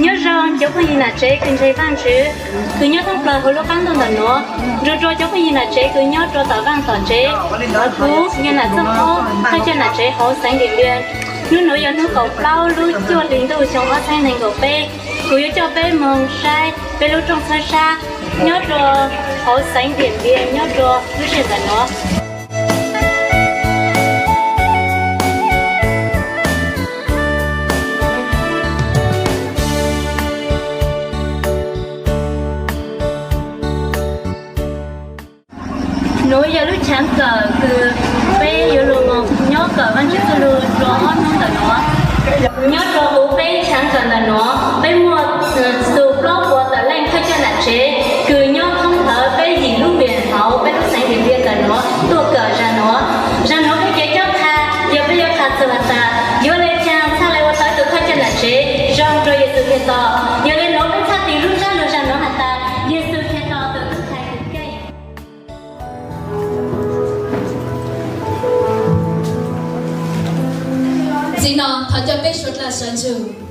Nyob zoo cov phooj ywg nam tsev kws ntseeg Vaajtswv, kws nyob thoob plawg huv lub qaab ntuj ntawm nuav, nrug rua cov phooj ywg nam tsev kws nyob rua tom vaaj tom tsev. Kuv yog nam txooj ob thawj coj nam tsev huv xeev Diam Npiam. Nub nuav yog nub kaum plaub lub cuaj hli ntuj xyoo ob txheeb neeg nkaum peb. Kuv yuav coj peb moog saib peb lub rooj txhawb sab nyob rua huv xeev Diam Npiam nyob rua lub sij hawm ntawm nuav. Nuav yog lub chaav kawm kws peb yuav lug moog nyob kawm Vaajtswv txuj lug rua ob nub ntawm nuav. Nyob rua huv peb chaav kawm ntawm nuav peb muaj txug plaub puas tawm leej thawj coj nam tsev kws nyob thoob plawg peb yim lub npiam huv peb lub xeev Diam Npiam ntawm nuav tuaj kawm zag nuav. Zag nuav peb kev cob qha yog peb yuav qha txug has tas yuav le caag txhaj le ua tau ib tug thawj coj nam tsev zoo rua Yexus Khetos. Yog le nuav peb txhaj tig lub zaj lug zag nuav has tas Yexus Khetos tus tub hais kws keej. Txij no thov coj peb suav dlawg sawv ntsug.